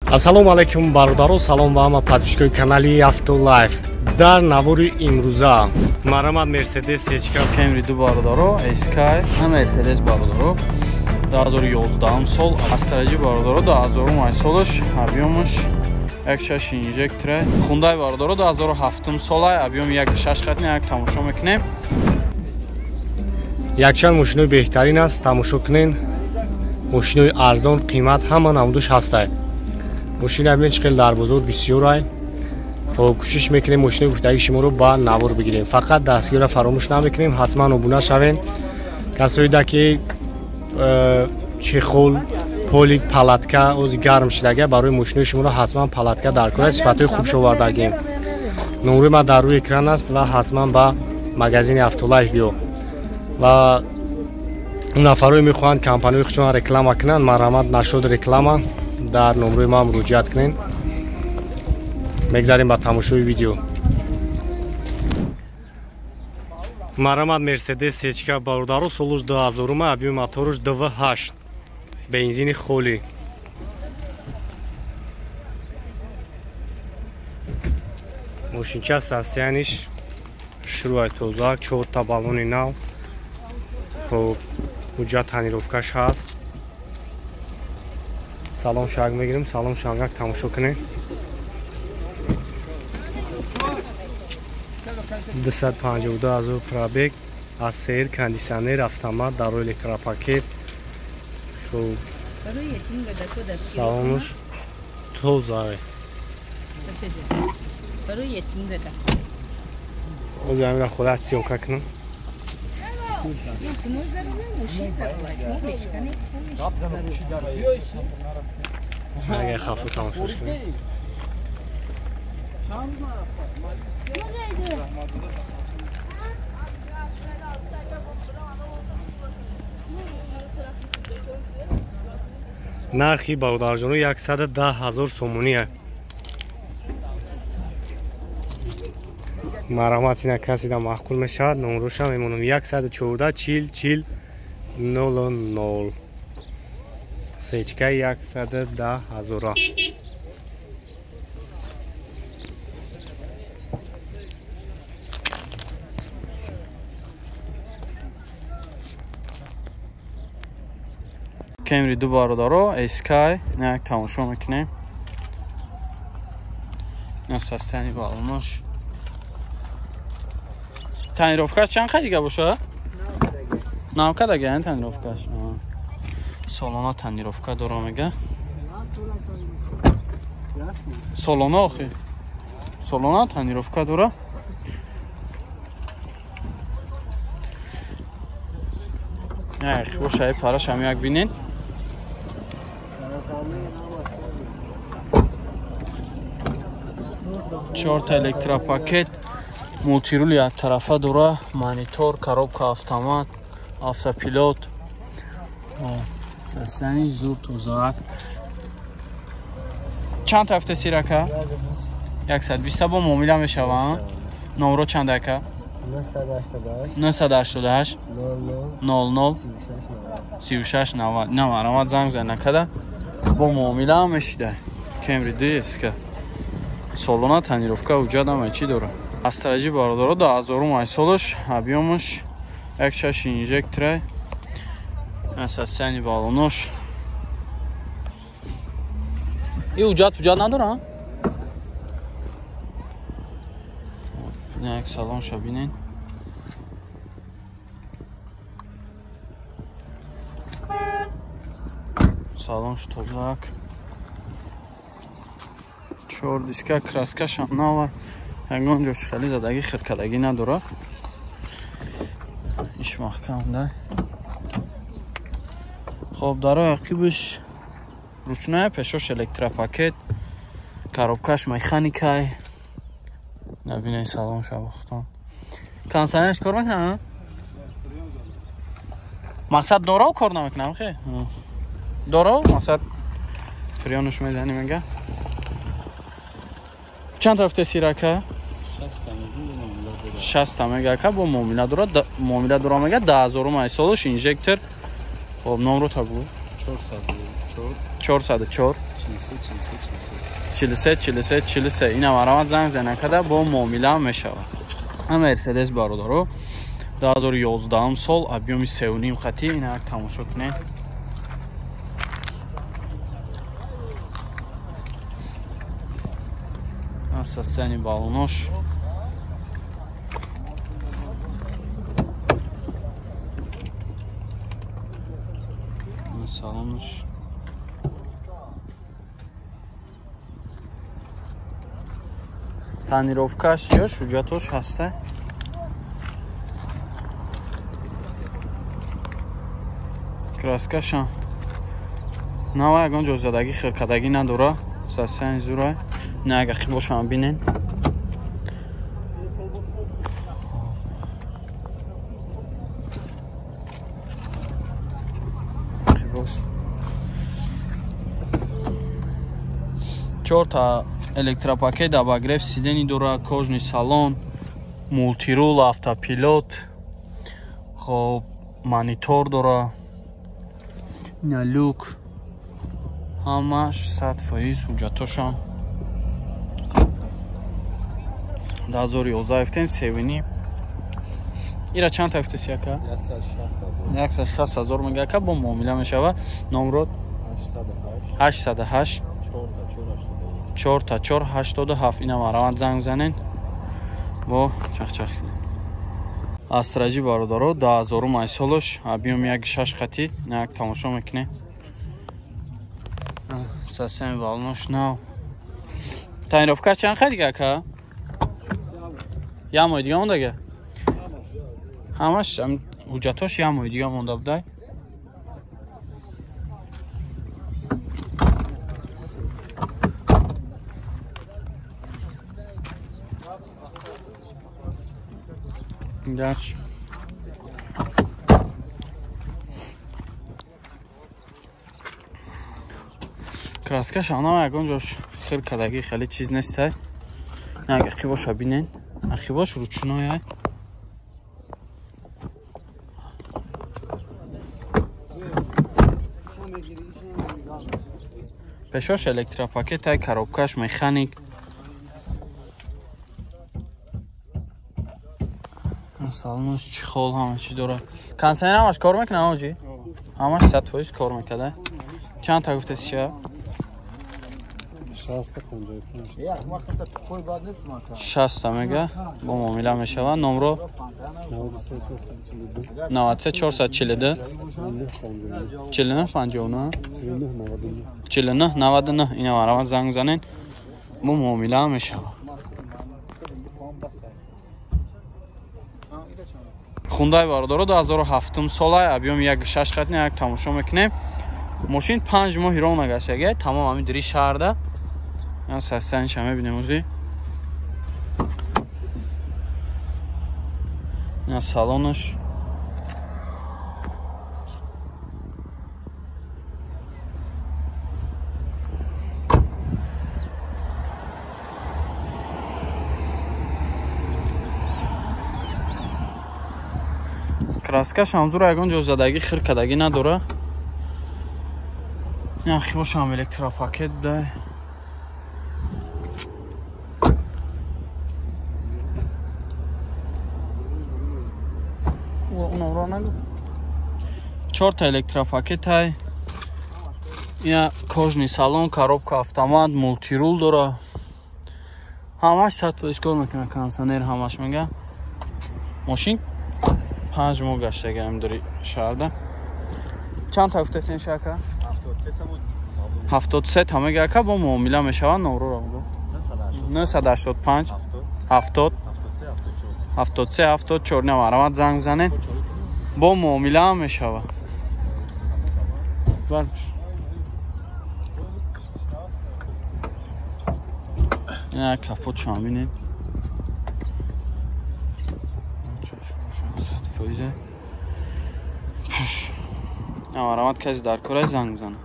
Ассалому алайкум бародаро, салом ба ҳама подписчикои канали Автолайф. Дар навори имрӯза марҳамат Мерседес Сечка Camry 2 бародаро, SK, Мерседес бародаро 2011 сол, Астраҷи бародаро 2008 солаш, объёмаш 1.6 инжектора. Hyundai бародаро 2007 сола, объём 1.6 хатни як тамошо мекунем. Якчанд мошинои беҳтарин аст, тамошо кунен. Мошинои арзон, қимат ҳама намудуш ҳастай. Мошина бибинед чӣ хел дар бозор бисёрай. Хоб кӯшиш мекунем мошинои гуфтагии шуморо ба навор бигирем. Фақат дастгирро фаромӯш намекунем, ҳатман обуна шавем. Касоида ки чехол, полик, палатка ози гарм шидага, барои мошинои шуморо ҳатман палатка дар кора, сифатҳои хуб шовардагем. Номери ма дар рӯи экран аст ва ҳатман ба магазини Автолайф биё. Ва нафарое мехоҳанд компанияи худшон реклама кунанд, марҳамат нашуд реклама дар номрои ма муроҷиат кунед. Мегзарем ба тамошои видео. Марҳамат Мерседес Сечка бародаро, солуш 2000, объёми моторуш 2.8, бензини холӣ. Мошинча состояниш шурӯи тоза, 4 баллони нав. Хоб ҳуҷҷат тонировкаш ҳаст. Салон шаг мегирем, салон шангак тамошо кунед. 252 000 пробег, АСР, кондиционер, автомат, дарои электропакет. Хуб, салонуш тоза. Ози ҳамира худаш съёмка кунам. Агар хафу тамошош кунем. Нархи бародарҷоно 110 000 сомонӣ. Марҳамат ина касида маъқул мешавад, номроша мемонам 114 40 40 00. Сечка 110 000. Camry 2 бародаро, SK, як тамошо мекунем. На состояние баллонаш. Тонировкаш чанд қад дига боша? Навка дага, ин тонировкаш. Солона тонировка дора мега. Солона охи. Солона тонировка дора. Не, боша, параш ҳам як бинен. Чорта электропакет, мултирул як тарафа дора, монитор, коробка автомат, автопилот. Состояние зур тоза. Чанд ҳафта сирака? 120 бо муомила мешава. Номро чанд ака? 988 00 36 90. На марҳамат занг зан накада. Бо муомила мешида. Camry 2 SK. Солона тонировка ҳуҷҷат ҳама чӣ дора. Астраҷи бародаро 2008 солаш, объёмаш 1.6 инжектора. Состояние баллонош. И ҳуҷҷат надора? Як салонша бинен. Салонш тозак. 4 диска, краскашам нава. Ягон ҷош хеле задагӣ хиркадагӣ надора. Иш маҳкам да. Хоб дарои ақибаш ручная, пешош электропакет, коробкаш механикай. Набинай салон шабохтон. Кондиционерш кор мекунад? Мақсад дорав кор намекунам хе? Дорав мақсад фреонуш мезанӣ мега. Чанд ҳафта сирака? 60 мега ака бо муомила дора, муомила дора мега 2008 солаш инжектор. Хоб номро та бу? 404 404 43 43 43. Ина марамат занг зана када бо муомила мешавад. Мерседес бародаро 2011 сол объёми 3.5 хати ина тамошо кунед. Состояние баллонош. Салонош. Тонировкаш ё шуҷатош ҳаста. Краскашам нава ягон ҷо задагӣ хиркадагӣ надора. Состояние зура. Не агар хибошам бинен. Хибош. 4 электропакет обогрев сидений дора, кожный салон, мултирул, автопилот, хоб монитор дора, ина люк, ҳамаш 100% ҳуҷҷатошам. 2011 ифтем 3.5. Ира чанд та ифтеси ака? 160 000 мега ака бо муомила мешава. Номрод 808 4 4 87. Ина мараванд занг занен бо чахчах кунед. Астраҷи бародаро 2000 май солош объём 1.6 хати на як тамошо мекунем. Сасем балнош нав. Тонировка чанд хати ака? Я моҳи дига мондага? Ҳамаш ҳуҷҷатош я моҳи дига монда будай. Дач. Краскаш ана ягон ҷош хел кадаги хеле чиз нестай. На агар хибоша бинен. Ахибош ручной. Пешош электропакет ай, коробкаш механик. Салонош чехол ҳама чӣ дора. Кондиционер ҳамаш кор мекунад оҷи? Ҳамаш 100% кор мекунад. Чанд та гуфтеси ча? 60 мега бо муомила мешавад. Номро 93 442 49 59 49 99. Ина марамат занг занен бо муомила мешавад. Хундай бародаро 2007 сола объём 1.6 хатни як тамошо мекунем. Мошин 5 моҳ ҳиро нагаштага, тамом ҳамин дири шаҳрда. Ян состояниеша мебинем ӯзи. Ина салонаш. Краскаш ҳамзура ягон ҷо задагӣ хиркадагӣ надора. Ина хибошам электропакет буда. Чорта электропакет ай. Ина кожный салон, коробка автомат, мултирул дора. Ҳамаш 100% кор мекунад, кондиционер ҳамаш мега. Мошин 5 моҳ гаштага ҳам дори шаҳрда. Чанд та гуфтесен шака? 73 та мега ака бо муомила мешавад. Номроро бугу. 985 70 73 74. На марамат занг занед бо муомила мешавад. Барш. Ина капот шумо бинед. 100%. Марамат каси дар кора занг мезанад.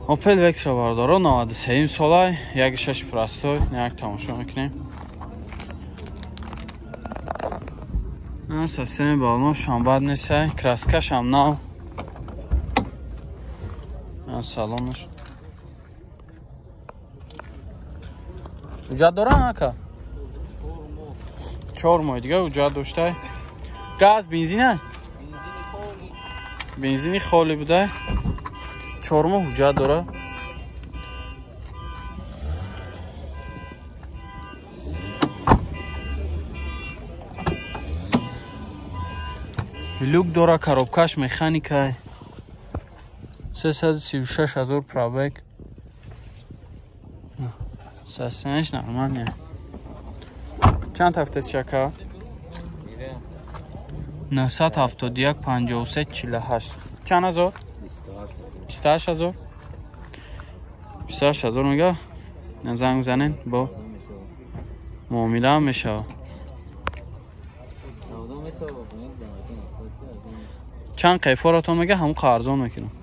Opel Vectra бародаро 93 солай, 1.6 простой, як тамошо мекунем. Состояние баллонаш ҳам бад нестай, краскаш ҳам нав. Салонаш. Ҳуҷҷат дора ака? 4 моҳ дига ҳуҷҷат доштай. Газ, бензин? Бензини холӣ буда. 4 моҳ ҳуҷҷат дора. Люк дора, коробкаш механикай. 336 ҳазор пробег. Состояние нормальное. Чанд ҳафта шака? 971 53 48. Чанд ҳазор? 28 ҳазор. 28 ҳазор мега. Занг занен бо муомила ҳам мешава. Чанд қайфоратон мега, ҳамон арзон мекунам.